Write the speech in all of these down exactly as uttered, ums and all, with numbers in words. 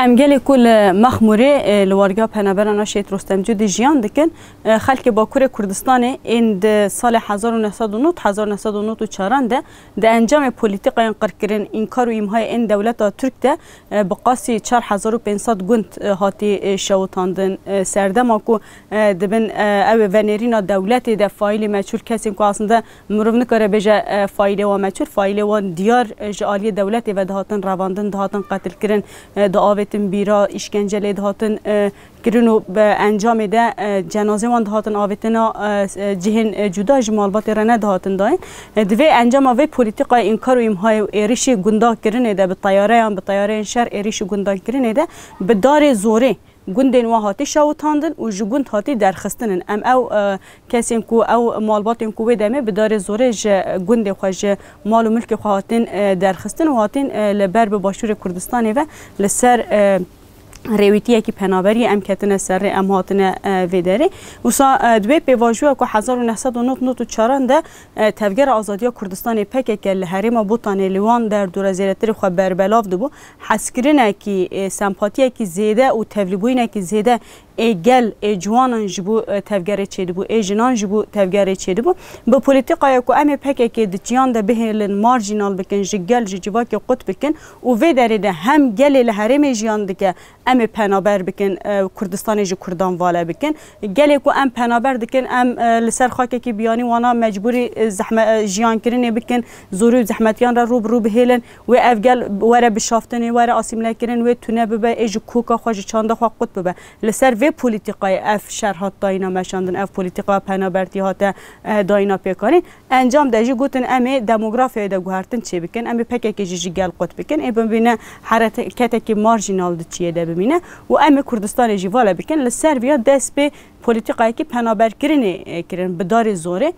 Em gelê ku li Mexmûrê, e, li wargeha penaberana Şehîd Rostemcû de jiyan dikin, e, xelkê Bakurê Kurdistanê ên di salê hezar û neh sed û nod, hezar û neh sed û nod û çaran de di encamê polîtîkayên qirkirin, înkar û îmhayê ên dewleta Tirk de, e, bi qasî çar hezar û pênc sed gund, e, hatî, e, şewitandin. E, serdema ku, e, dibin, e, ew ê venêrîna dewletê de faîlê meçhûl, kesên ku aslinde mirov nikare bêje, e, faîlê wan meçhûl, faîlê wan diyar, e, ji aliyê dewletê ve dihatin revandin, dihatin qetilkirin, e, diavêtin bîra, îşkence lê dihatin, e, kirin û bi encamê de, e, cenazê wan dihatin avêtina, e, s-, e, cihên, e, cuda ji malbatê re nedihatin dayîn. E, divê encama vê polîtîkayê înkar û îmhayê û êrişî gundan kirinê de bi teyareyan, bi teyareyên şer êrîş û gundan kirinê de bi darê zorê gundên wan hatî şewitandin û ji gund hatî derxistinin. Em ew, e, kesên ku ew malbatên ku wê demê bi darê zorê ji gundê xwe, ji mal û milkê xwe hatin, e, derxistin û hatin, e, li ber bi Başûrê Kurdistanê ve li ser, e, rêwîtiyekî penaberiyê em ketine ser rê, em hatine, e, vê derê. Wisa, e, di wê pêvajoya ku hezar û neh sed û nod nod û çaran de, e, Tevgera Azadiya Kurdistanê P K K li herêma Botanê li wan derdora zêdetirê xwe berbelav dibû, hezkirinekî, e, sempatiyekî zêde û tevlîbûyînekî zêde ê gel, ê ciwanan ji bo, e, tevgerê çêdibû, ê jinan ji bo tevgerê çêdibû. Bi polîtîkaya ku em ê P K K di çiyan de bihêlin, marjînal bikin, ji gel, ji civakê qut bikin û vê derê de hem gelê li herêmê jiyan dike, em ê penaber bikin, e, Kurdistanê ji Kurdan vale bikin. Gelê ku em penaber dikin, em, e, li ser xakekî biyanî wana mecbûrî, e, zehme-, e, jiyankirinê bikin, zorî û zehmetiyan re rû bi rû bihêlin, wê ev gel were bişaftinê, were asîmlekirin, wê tune bibe, ê ji koka xwe, ji çanda xwe qut bibe. Li ser vê polîtîkayê ev şer hat dayîna meşandin, ev polîtîka penabertî hate, e, dayîna pêkanîn. Encam de jî gotin, em ê demografyayê de guhertin çêbikin, em ê P K K jî ji gel qut bikin, ê bibîne hereketekî marjînal di çiyê de bimîne û em ê Kurdistanê jî vale bikin. Li ser viya dest pê polîtîkayekî penaberkirinê, e, kirin bi darê zorê.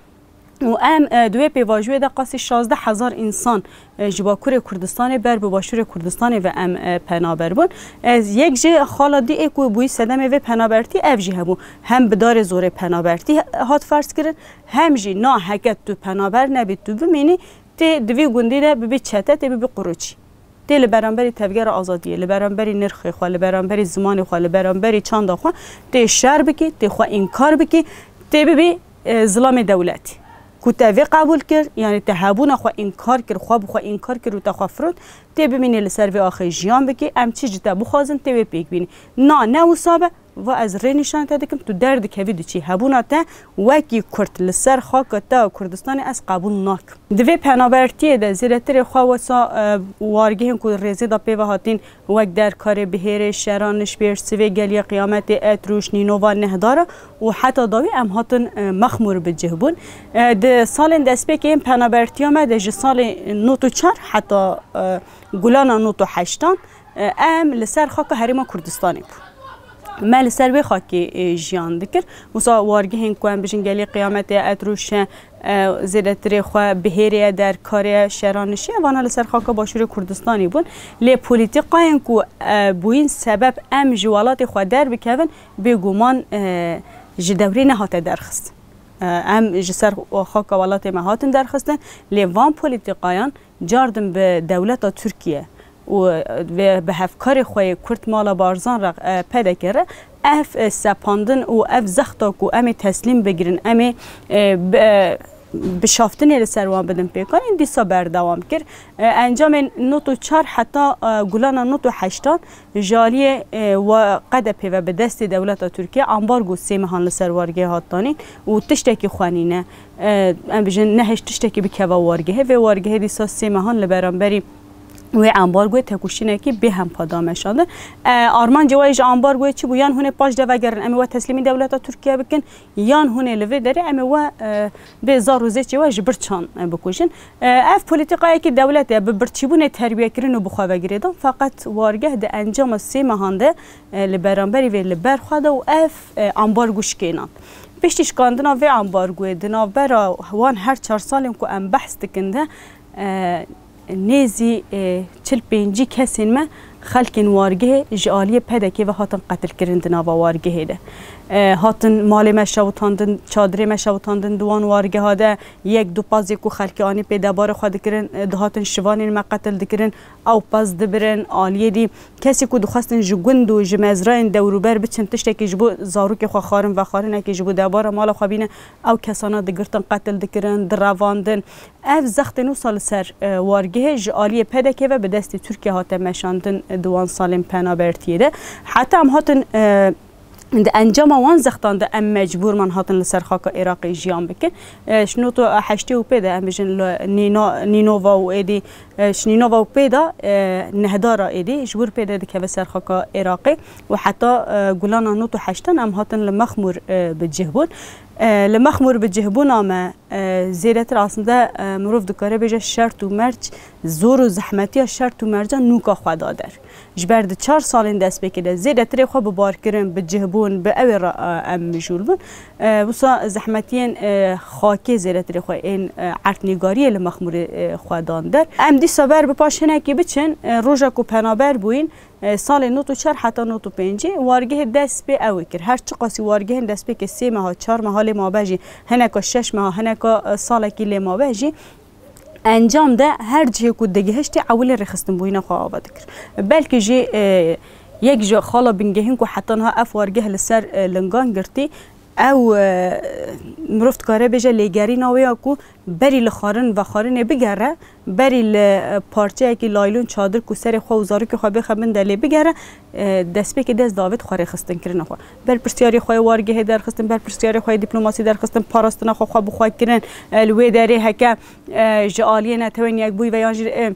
Û em, e, di wê pêvajoyê de qasî şazdeh hezar însan, e, ji Bakurê Kurdistanê ber bi Başûrê Kurdistanê ve em, e, penaber bûn. Ez yek ji xala dî ê ku bûyî sedemê vê penabertî ev jî hebû. Hem bi darê zorê penabertî hat ferz kirin, hem jî na heke tu penaber nebî, tu bimînî, tê di vî gundî de bibî çete, tê bibî quruçî. Tê li beramberî Tevgera Azadiyê, li beramberî nirxê xwe, li beramberî zimanê xwe, li beramberî çanda xwe tê şer bikî, tê xwe înkar bikî, tê bibî, e, zilamê dewletî. Ku te vê qebûl kir, yanî te hebûna xwe înkar kir, xwe bi xwe înkar kir û te xwe firot, tê bimînî li ser vê axê jiyan bikî, em çi ji te bixwazin, tê wê pêk bînî. Na, ne wisa be, va ez rê nîşan te dikim, tu derdikevî diçî. Hebûna te wekî Kurd li ser xaka te ya Kurdistanê ez qebûl nakim. Di vê penabertiyê de zêdetirê xwe wesa, e, wargehên ku rêzê de pê ve hatîn, wek Derkarê, Bihêrê, Şeranişbêr, Sivê Geliyê Qiyametê, Etrûş, Nînova, Nehdara û heta dawî em hatin, e, Mexmûr bi cih bûn. E, di salên destpêkê yên penabertiya me de ji salê nod û çar heta, e, Gulana nod û heştan, e, em li ser xaka Herêma Kurdistanê bû. Me li ser wê xakê, e, jiyan dikir. Wisa wargehên ku em bijin Gelê Qiyametê, Etrûşe, e, zêdetirê xwe Bihêrê ye, Derkarê ye, Şeranişê ye, vana li ser xaka Başûrê Kurdistanê bûn. Lê polîtîkayên ku, e, bûyîn sebeb em ji welatê xwe derbikevin, bêguman, e, ji dewrê nehate derxistin. E, em ji ser xaka welatê me hatin derxistin, lê van polîtîkayan cardin bi dewleta Tirkiye û, e, bi hevkarê xwe yê Kurd Mala Barzan re, e, P D K re ev, e, sepandin û ev zexta ku em ê teslîm bigirin, em ê, e, bi, e, bişaftinê li ser wan bidin pêkanîn, dîsa berdewam kir. E, encamên nod û çar heta, e, Gulana nod û heştan ji aliyê, e, wa Q D P ve bi destê dewleta Tirkiye ambargo sê mehan li ser wargehê hat danîn û tiştekî xwe nîne. E, em bijin nehêşt tiştekî bikeve wargehê. Vê wargehê dîsa sê mehan li beramberî wê ambargoyê têkoşînekî bêhempa da meşandin. E, armancê we yê ji ambargoyê çi bû? Yan hûn ê paş de vegerin, em ê we teslîmî dewleta Tirkiye bikin, yan hûn ê li vê derê em ê we, e, bê zar û zêçê we ji birçan, e, bikujin. E, ev polîtîkayekî dewletê ye, bi birçîbûnê terbiyekirin û bi xwe ve girêdan. Feqet wargeh di encama sê mehan de, e, li beramberî vê li ber xwe da û ev, e, ambargo şikênan. Piştî şikandina vê ambargoyê di navbera wan her çar salên ku em behs dikin de, e, nêzî, e, çil pêncî kesên me Xelkên wargehê ji aliyê P D K'ê ve hatin qetilkirin di nava wargehê de. E, hatin malê me şewitandin, çadirê me şewitandin di wan wargeha de. Yek du pazê ku xelkê anî pê debarê xwe dikirin, e, dihatin şivanên me qetil dikirin, ew paz dibirin. Aliyê dî kesê ku dixwestin ji gund û ji mezrayên dewrûber biçin, tiştekî ji bo zarokê xwe xarin vexarinekê ji bo debara mala xwe bîne, ew kesana digirtin, qetil dikirin, direvandin. Ev zextên wisa li ser, e, wargehê ji aliyê P D K ve bi destê Tirkiye hate meşandin, e, di wan salên penabertiyê de. Heta em hatin, e, di encama wan zextan de em mecbûr man hatin li ser xaka Iraqê jiyan bikin. E, ji nod û heştê û pê de em bijin li Nîno-, Nînova û êdî, e, ji Nînova û pê de, e, nehdara êdî ji wir pê de dikeve ser xaka Iraqê û heta, e, gulana nod û heştan em hatin li Mexmûr, e, bi cih bûn. E, li Mexmûr bi cih bûna me, e, zêdetir aslinde, e, mirov dikare bêje şert û merc, zor û zehmetiya şert û merca nûka xwe da der. Ji ber di çar salên destpêkê de zêdetirê xwe bi barkirin, bi cihbûn, bi ewê re, e, em mijûl bûn. E, wisa zehmetiyên, e, xakê zêdetirê xwe ên, e, erdnîgariyê li Mexmûrê, e, xwe dan der. Em dîsa ber bi paş hinekî biçin, e, roja ku penaber bûyîn, e, salê nod û çar heta nod û pêncî wargehê dest pê ew ê kir. Her çiqasî wargehên destpêkê sê meha, çar meha lê mabe jî, hineka şeş meha, hineka, e, salekî lê mabe jî, encam de her cihê ku digihiştî ewilê rêxistinbûyîna xwe ava dikir. Belkî jî, e, yek ji xala bingehîn ku heta niha ev wargeh li ser, e, lingan girtî, ew, e, mirov dikare bêje lêgerîna wê ya ku berî li xwarin vexwarinê bigere, berî li, e, parçeyekî laylon çadir ku serê xwe û zarokê xwe bêxe bin de lê bigere, e, destpêkê dest davêt xwe rêxistinkirina xwe. Berpirsiyarê xwe yê wargehê derxistin, berpirsiyarê xwe yê dîplomasî derxistin, parastina xwe xwe bi xwe kirin, e, li wê derê heke, e, ji aliyê Netewên Yekbûyî ve yan jî, e,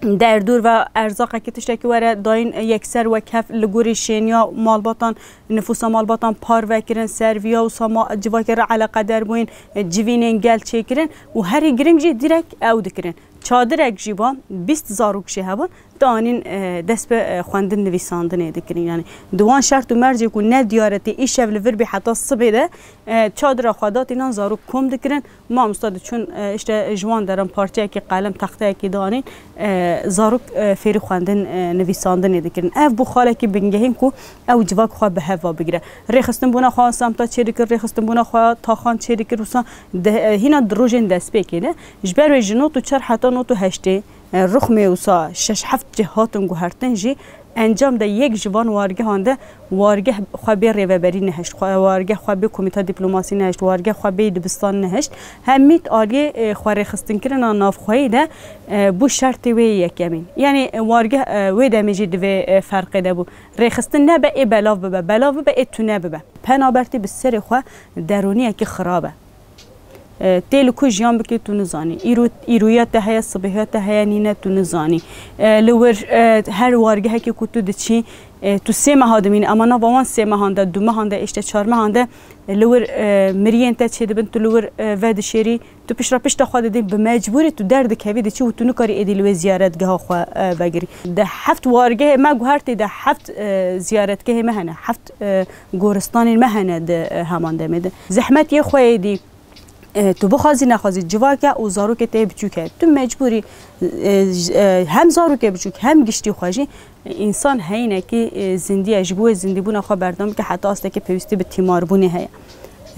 derdor ve erzaqekî tiştekî were dayîn, e, yekser wek hev li gorî şêniya malbatan, nifûsa malbatan parve kirin, ser viya wisa ma-, civakê re eleqeder bûyîn, e, civînên gel çêkirin û herî giring jî direk ew dikirin. Çadirek jî ba, bîst zarok jî hebin, danîn, e, dest bi, e, xwendin nivîsandinê dikirin. Yani di wan şert û mercê ku ne diyar e tê îşev li vir bî heta sibê de, e, çadira xwe datînan zarok kom dikirin. Mamosta diçûn, e, işte ji wan deran parçeyekî qelem, texteyekî danîn, e, zarok, e, fêrî xwendin, e, nivîsandinê dikirin. Ev bû xalekî bingehîn ku ew civak xwe bi hev ve bigire. Rêxistinbûna xwe semta çêdikir, rêxistinbûna xwe taxan çêdikir, wisa de, e, hîna di rojên destpêkê de. Ji ber wê ji nod û çar heta nod û heştê, e, rixmê wisa şeş heft cih hatin guhertin jî, encam de yek ji van wargehan de wargeh xwe bê rêveberî nehişt, xwe, wargeh xwe bê komîta dîplomasî nehişt, wargeh xwe bê dibistan nehişt. Hemî aliyê, e, xwe rêxistinkirina navxweyî de, e, bû şertê wê yê yekemîn. Yanî, e, wargeh, e, wê demê jî di vê, e, ferqê de bû. Rêxistin nebe ê belav bibe, belav bibe ê tune bibe. Penabertî bi serê xwe deroniyekî xirab e. E, tê li ku jiyan bikî tu nizanî. Îro, îroya te heye, sibehiya te heye, nîne tu nizanî. E, li wir, e, her wargehekê ku tu diçî, e, tu sê meha dimînî, ama nava wan sê mehan de, du mehan de, işte çar mehan de, e, li wir, e, miriyên te çêdibin, tu li wir, e, vedişêrî, tu piştre pişta xwe didî, bi mecbûrî tu derdikevî diçî û tu nikarî êdî li wê ziyaretgeha xwe, e, vegirî. Di heft wargehê me guhertî de heft, e, ziyaretgehê me hene, heft, e, goristanên me hene di, e, heman demê de. Zehmetiyê xwe êdî, e, tu bixwazî nexwazî civak e û zarokê te yê biçûk e. Tu mecbûrî, e, j-, e, hem zarokê biçûk hem giştî xwe jî, e, însan heyînekî, e, zindî ye. Ji bo wê zindîbûna xwe berdewam bike heta astekê pêwîstî bi tîmarbûnê heye.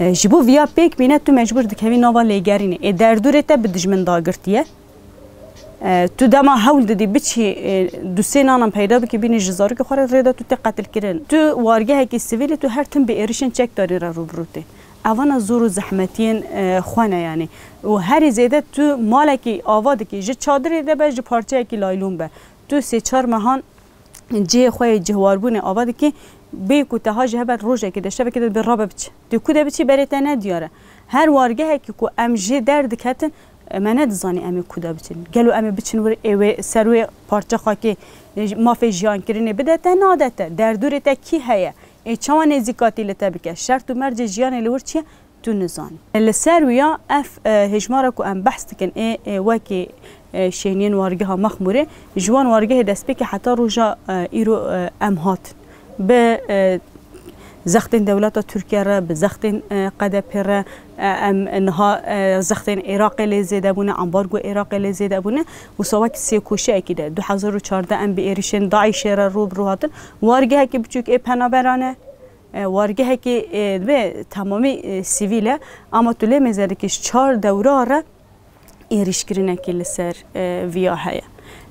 E, ji bo viya pêk bîne tu mecbûr dikevî nava lêgerînê. Ê derdorê te bi dijmin dagirtiye. E, tu dema hewl didî biçî, e, du sê nanan peyda bikî bînî ji zarokê xwe re rê de tu tê qetilkirin. Tu wargehekî sivîlî tu her tim bi êrişên çekdarî re rûbirû tê. Evana zor û zehmetiyên, e, xwe ne yanî. Û herî zêde tu malekî ava dikî, ji çadirê de be, ji parçeyekî laylûn be. Tu sê çar mehan cihê xwe yê cihwarbûnê ava dikî, bê ku teha ji heber rojekê de, şevekê de bê rabe biçe. Tu ku de biçî berê te ne diyar e. Her wargehekî ku em jê derdiketin, e, me nedizanî em ê ku de biçin. Gelo em ê biçin wir ê wê ser wê parça xakê, e, mafê jiyankirinê bide te, nade te. Derdorê te kî heye? Ê çawa nêzîkatî li te bike? Şert û mercê jiyanê li wir çi ye? Tu nizanî. Li ser wiya ev, e, hêjmara ku em behs dikin, ê, ê, wekî, e, şêniyên wargeha Mexmûrê, ji wan wargehê destpêkê heta roja, e, îro, e, em hatin. Bi, e, Zextên dewleta Tirkiye re, bi zextên, e, K D P re, e, em niha, e, zextên Iraqê lê zêde bûne, ambargo Iraqê lê zêde bûne. Wisa wek sêkoşiyekî de du hezar û çardeh em bi êrişên DAIŞê re rû bi rû hatin. Wargehekî biçûk ê penaberan e, e, wargehekî, e, dibe temamî, e, sivîl e. Ama tu lê mêze dikî ji çar dewra re êrîşkirinekî li ser, e, viya heye.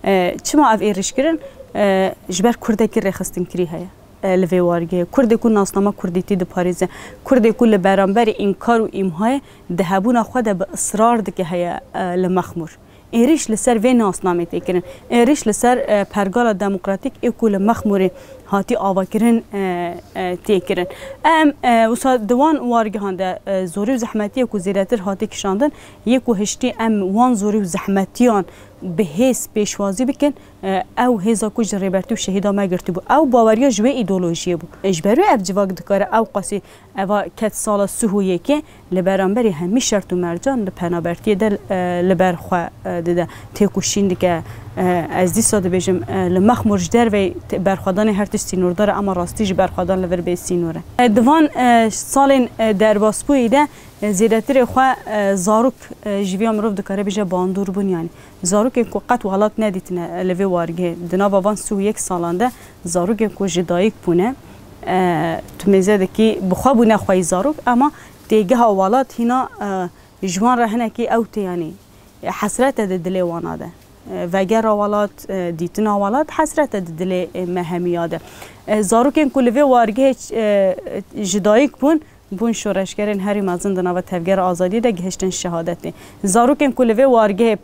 E, çima ev êrîşkirin? E, ji ber Kurdekî rêxistinkirî heye, e, li vê wargehê. Kurdê ku nasnama Kurdîtî diparêze, Kurdê ku li beramberî înkar û îmhayê di hebûna xwe de bi israr dike heye, e, li Mexmûr. Êrîş li ser vê nasnamê tê kirin. Êrîş li ser, e, pergala demokratîk ê ku li Mexmûrê hatî avakirin, e, e, tê kirin. Em, e, wisa di wan wargehan de, e, zorî û zehmetiyê ku zêdetir hatî kişandin, yê ku hiştî em wan zorî û zehmetiyan bi hêz pêşwazî bikin, e, ew hêza ku ji Rêbertî û şehîda me girtibû. Ew baweriya ji wê îdeolojiyê bû. E, ji ber wê ev civak dikare ew qasî eva ket sala sih û yekê li beramberî hemî şert û mercan li penabertiyê de, e, li ber xwe, e, dide. Têkoşîn dike. E, ez dîsa dibêjim, e, li Mexmûr ji derveyî te-, berxwedanê her tişt sînordar e, ama rastî jî berxwedan li vir bê sînor e. E, di van, e, salên, e, derbasbûyî de, e, zêdetirê xwe, e, zarok, e, ji viya mirov dikare bêje bandor bûn yanî. Zarokên ku qet welat nedîtine, e, li vê wargehê. Di nava van sih û yek salan de zarokên ku ji dayik bûne, e, tu mêze dikî bi xwe bûne xweyî zarok, ema têgeha welat hîna, e, ji wan re hinekî ew tê, yanî, e, hesret e di dilê wana de. E, vegera welat, e, dîtina welat hesret e di dilê, e, me hemiya de. E, zarokên ku li vê wargehê, e, ji dayik bûn, bûn şoreşgerên herî mezin di nava Tevgera Azadiyê de, gihiştin şehadetê. Zarokên ku li vê wargehê,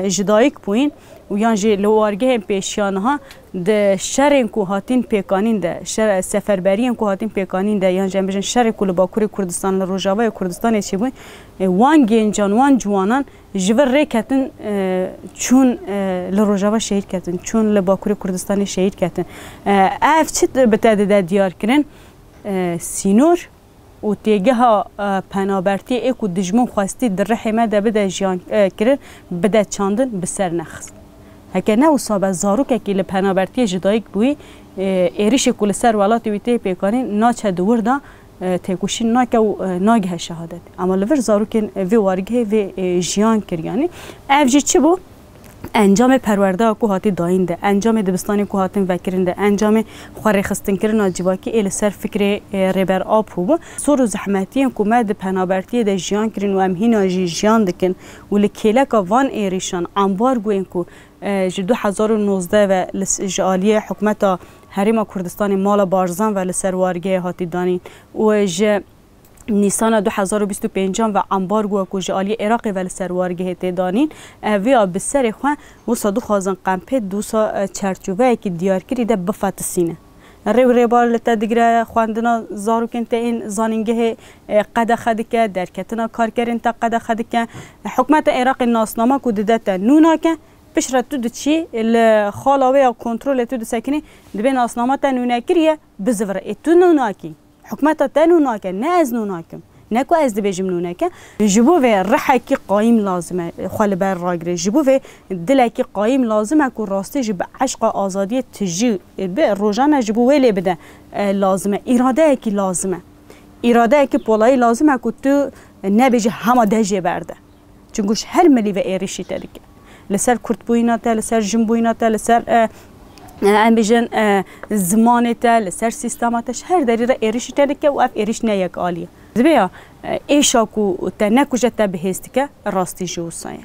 e, ji dayik bûyîn û yan jî li wargehên pêşiya niha di şerên ku hatin pêkanîn de, şer-, seferberiyên ku hatin pêkanîn de, yan jî em bêjin şerê ku li Bakurê Kurdistan, li Rojavayê Kurdistanê çêbû, e, wan gêncan, wan ciwanan ji vir rê ketin, e, çûn, e, li Rojava şehîd ketin, çûn li Bakurê Kurdistanê şehîd ketin. E, ev çi bi te dide diyar kirin? E, sînor û têgeha, e, penabertiyê ê ku dijmin xwestî di rihê me de bide jiyan, e, kirin, bide çandin, bi ser nexist. Heke ne wisa be, zarokekî li penabertiyê ji dayik bûyî, e, êrişê ku li ser welatê wî tê pêkanîn naçe di wir de, e, têkoşîn nake û, e, nagihe şehadet. Ama li vir zarokên vê wargehê vê, e, jiyan kir. Yanî ev jî çi bû? Encamê perwerdeya ku hatî dayîn de, encamê dibistanên ku hatin vekirin de, encamê xwerêxistinkirina civakî ê li ser fikrê, e, Rêber Apo bû. Sor û zehmetiyên ku me di penabertiyê de jiyan kirin û em hîna jî jiyan dikin û li kêleka van êrîşan, ambargoyên ku, e, ji du hezar û nozdeh ve li s-, ji aliyê hikûmeta Herêma Kurdistanê mala Barzan ve li ser wargehê hatî danîn û ji Nîsana du hezar û bîst û pêncan ve ambargoya ku ji aliyê Iraqê ve li ser wargehê tê danîn, ev ya bi serê xwe wisa dixwazin qempêt di wisa, e, çerçoveyekî diyarkirî de bifetisîne. Rê û rêbar li te digire, xwendina zarokên te ên zanîngehê, e, qedexe dike, derketina karkerên te qedexe dike. Hikûmeta Iraqê nasnama ku dide te nû nake, piştre tu diçî li xala wê ya kontrolê tu disekinî, dibê nasnama te nûnekirî ye, bizivire. Ê tu nû nakî. Hikûmeta te nû nake, ne ez nû nakim. Ne ku ez dibêjim nû neke. Ji bo vê rihekî qayîm lazim e, xwe li ber ragire. Ji bo vê dilekî qayîm lazim e ku rastî jî bi eşqa azadiyê tijî, e, bi rojane ji bo wê lê bide, e, lazim e. Îradeyekî lazim e. Îradeyekî polayî lazim e ku tu nebêjî hema de jê berde. Çunku ji her milî ve êrişî te dike. Li ser kurdbûyîna te, li ser jinbûyîna te, li ser, e, e, em bêjin, e, zimanê te, li ser sîstema te, ji her derî re êrişî te dike û ev êriş ne yek alî ye. Divê ya, e, êşa ku te nekuje te bi hêz dike, rastî jî wisa ye.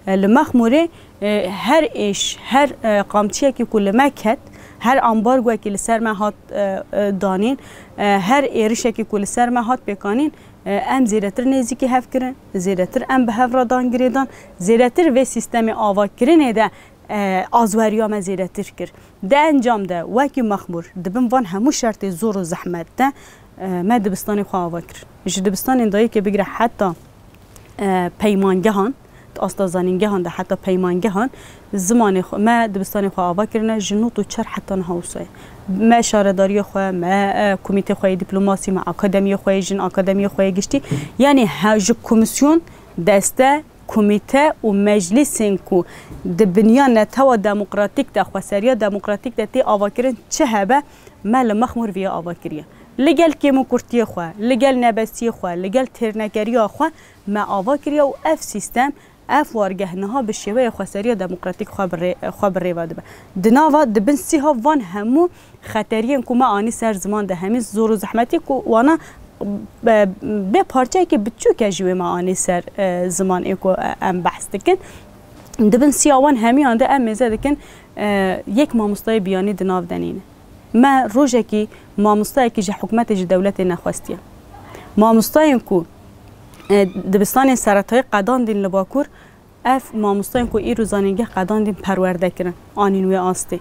E, li Mexmûrê, e, her êş, her, e, qamçiyekî ku li me ket, her ambargoyekî li ser me hat, e, e, danîn, e, her êrişekî ku li ser me hat pêkanîn, E, em zêdetir nêzîkî hev kirin, zêdetir em bi hev re dan girêdan, zêdetir vê sîstemê avakirinê de, e, azweriya me zêdetir kir. Di encam de wekî Mexmûr di bin van hemû şertê zor û zehmet de, e, me dibistanê xwe ava kir. Ji dibistanên dayikê bigire heta, e, peymangehan, di asta zanîngehan de heta peymangehan, zimanê xwe, me dibistanê xwe ava kirine, ji nod û çar heta niha wisa ye. Me şaredariya xwe, me, e, komîtê xwe yê dîplomasî, me akademiyê xwe yê jin, akademiyê xwe yê giştî, yanî he-, ji komîsyon, deste, komîte û meclîsên ku di binya netewa demokratîk de, xweseriya demokratîk de tê avakirin çi hebe, me li Mexmûr viya ava kiriye. Li gel kêmûkurtiyê xwe, li gel nebestiyê xwe, li gel têrnekeriya xwe me ava kiriye û ev sîstem, ev wargeh niha bi şêweya xweseriya demokratîk xwe bi rê, xwe bi rê ve dibe. Di nava, di bin sîha van hemû xeteriyên ku me anî ser ziman de hemî zor û zehmetî ku wana be, bê parçeyekê biçûke ji wê me anî ser, e, ziman ê ku, e, em behs dikin. Di bin sîya wan hemiyan de em mêze dikin, e, yek mamostayê biyanî di nav de nîne. Me rojekî mamostayekî ji hikûmetê, ji dewletê nexwestiye. Mamostayên ku, e, dibistanên seretayî qedandîn li Bakur, ev mamostayên ku îro zanîngeh qedandîn perwerde kirin, anîn wê astê.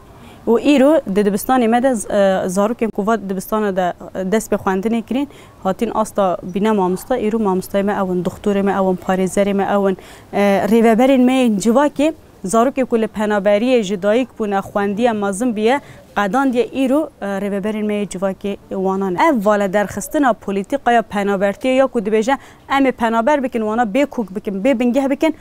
Û îro di dibistanê me de z-, e, zarokên ku va dibistana de, e, dest bi xwendinê kirîn, hatîn asta bîne mamosta, îro mamostayê me ew in, doxtorê me ew in, parêzerê me ew in, e, rêveberên me yên civakê, zarokê ku li penaberiyê ji dayik bûne, xwendiye, mezin biye, qedandiye, îro, e, rêveberên me yê civakê wana ne. Ev valedarxistina polîtîkaya penabertiyê ya ku dibêje, em ê penaber bikin, wana bê kok bikin, bê bingeh bikin,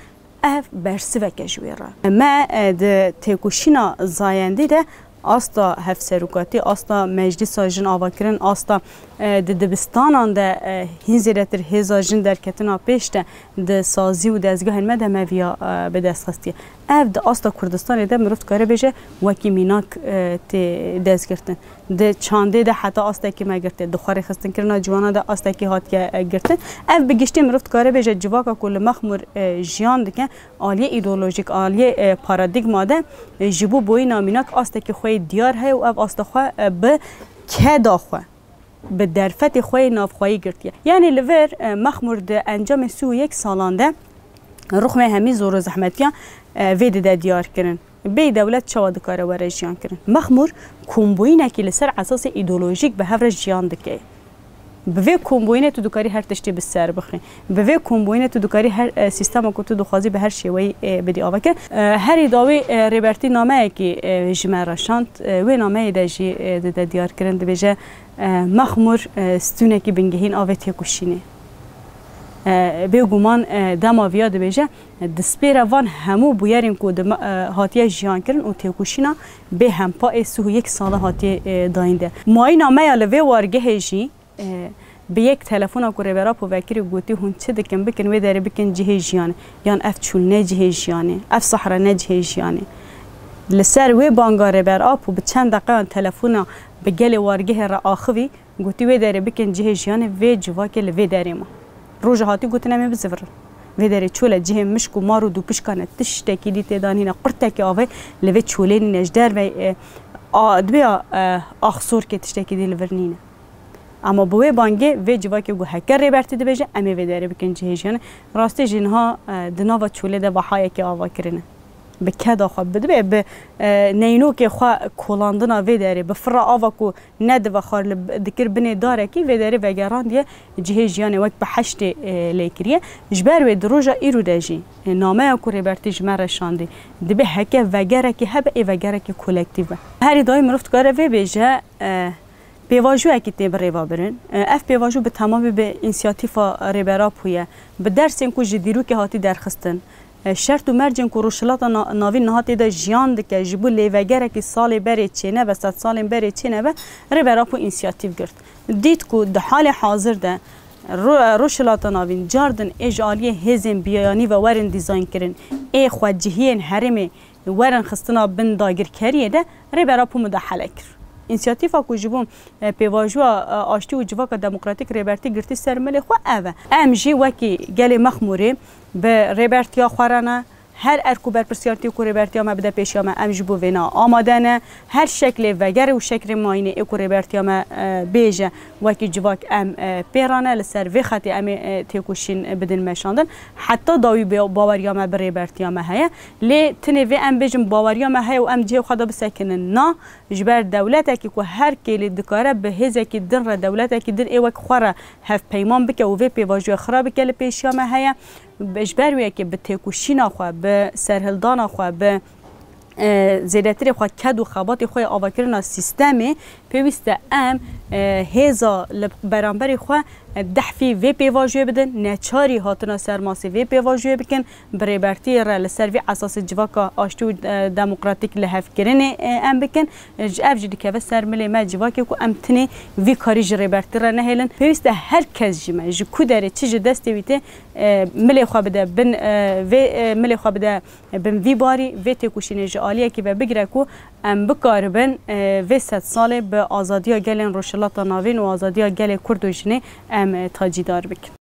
ev bersiveke ji wê re. Me, e, di têkoşîna zayendî de asta hevserokatî, asta meclîsa jin avakirin, asta, e, di dibistanan de, e, hîn zêdetir hêza jin derketina pêş de di sazî û dezgehên me de me viya, e, bi dest xistiye. Ev di asta Kurdistanê de mirov dikare bêje wekî mînak, e, tê destgirtin. Di çandê de heta astekî me girtiye, di xwerêxistinkirina ciwana de astekî hatiye, e, girtin. Ev bi giştî mirov dikare bêje civaka ku li Mexmûr, e, jiyan dike, aliyê îdeolojîk, aliyê, e, paradîgma de, e, ji bo boyîna mînak astekî xwe yê diyar heye û ev asta xwe, e, bi keda xwe, bi derfetê xwe yê navxweyî girtiye. Yanî li vir, e, Mexmûr di encamê sî û yek salan de rixmê hemî zor û zehmetiyan, e, vê dide diyar kirin. Bê dewlet çawa dikare were jiyan kirin? Mexmûr kombûyînekî li ser esasê îdeolojîk bi hev re jiyan dike. Bi vê kombûyînê tu dikarî her tiştî bi ser bixî. Bi vê kombûyînê tu dikarî her, e, sîstema ku tu dixwazî bi her şêweyî, e, bidî ava kir. E, herî dawî, e, Rêbertî nameyekî, e, ji me re şand. E, wê nameyê de jî, e, dide diyar kirin, dibêje, e, Mexmûr, e, stûnekî bingehîn a vê têkoşînê. E, bêguman, e, dema viya dibêje, e, dispêre van hemû bûyerên ku di me, e, hatiye jiyan kirin û têkoşîna bê hempa ê sî û yek sala hatiye, e, dayîn de. Mayîna me ya li vê wargehê jî, e, bi yek telefona ku Rêber Apo vekirî gotî, hûn çi dikin bikin, wê derê bikin cihê jiyanê. Yan ev çûl ne cihê jiyanê, ev sahra ne cihê jiyanê. Li ser wê banga Rêber Apo bi çend deqeyan telefona bi gelê wargehê re axivî, gotî, wê derê bikin cihê jiyanê, vê civakê li vê derê ma. Roja hatî gotin, em ê bizivirin. Vê derê çol e, cihê mişk û mar û dûpişkan e, tiştekî dî tê de nîne, qurtekî avê li vê çolê nîne, ji derve, e, a, dibê a, e, axsorkê tiştekî dî li vir nîne. Ama bi wê bangê vê civakê ku heke Rêbertî dibêje, em ê vê derê bikin cihê jiyanê. Rastî jî niha, e, di nava çolê de vehayekê ava kirine. Bi keda xwe, bi, dibê bi, e, neynokê xwe kolandina vê derê, bi fira ava ku nedive xwar li b-, dikir binê darekî, vê derê vegerandiye cihê jiyanê wek bi heştê, e, lê kiriye. Ji ber wê di roja îro de jî, e, nameya ku Rêbertî ji me re şandî, dibê heke vegerekî hebe, ê vegerekî kolektîf be. Herî dawî mirov dikare vê bêje, e, pêvajoyekî tê birêvabirin. E, ev pêvajo bi temamî bi însiyatîfa Rêber Apo ye. Bi dersên ku ji dîrokê hatî derxistin, e, şert û mercên ku Rojhilata Na-, Navîn niha tê de jiyan dike, ji bo lêvegerekî salê berê çênebe, sed salên berê çênebe, Rêber Apo însiyatîf girt. Dît ku di halê hazir de Ro-, Rojhilata Navîn cardin ê ji aliyê hêzên biyanî ve werin dîzayn kirin, ê xwecihiyên herêmê werin xistina bin dagirkeriyê de Rêber Apo mudahele kir. Însiyatîfa ku ji bo, e, pêvajoya, e, aştî û civaka demokratîk Rêbertî girtî ser milê xwe ev e. Em jî wekî gelê Mexmûrê bi Rêbertiya xwe re ne, her erk û berpirsiyartiyê ku Rêbertiya me bide pêşiya me, em ji bo vêna amade ne. Her şeklê veger û şeklê mayînê ê ku Rêbertiya me, e, bêje, wekî civak em, e, pê re ne, li ser vê xetê em ê, e, têkoşîn, e, bidin meşandin. Heta dawî be-, baweriya me bi Rêbertiya me heye. Lê tinê vê em bêjin baweriya me heye û em cihê xwe de bisekinin. Na, ji ber dewletekî ku her kêlî dikare bi hêzekî din re dewletekî din ê wek xwe re hevpeyman bike û vê pêvajoyê xira bike li pêşiya me heye. Ji ber wê yekê bi têkoşîna xwe, bi serhildana xwe, bi, e, zêdetirê xwe, ked û xebatê xwe yê avakirina sîstemê, pêwîst e em, e, hêza li beramberî xwe, dehfî vê pêvajoyê bidin, neçarî hatina ser masê vê pêvajoyê bikin, bi rêbertiyê re li ser vî esasê civaka aştî û, e, demokratîk lihevkirinê, e, em bikin. Ji ev jî dikeve ser milê me civakê ku em tinê vî karî ji rêbertî re nehêlin. Pêwîst e her kes ji me, ji ku derê çi ji destê wî tê, e, milê xwe bide bin, e, vê, e, milê xwe bide bin vî barî, vê têkoşînê ji aliyekî ve bigire ku em bikaribin, e, vê sed salê bi azadiya gelên Rojhilata Navîn û azadiya gelê Kurd û jinê em, e, tacîdar bikin.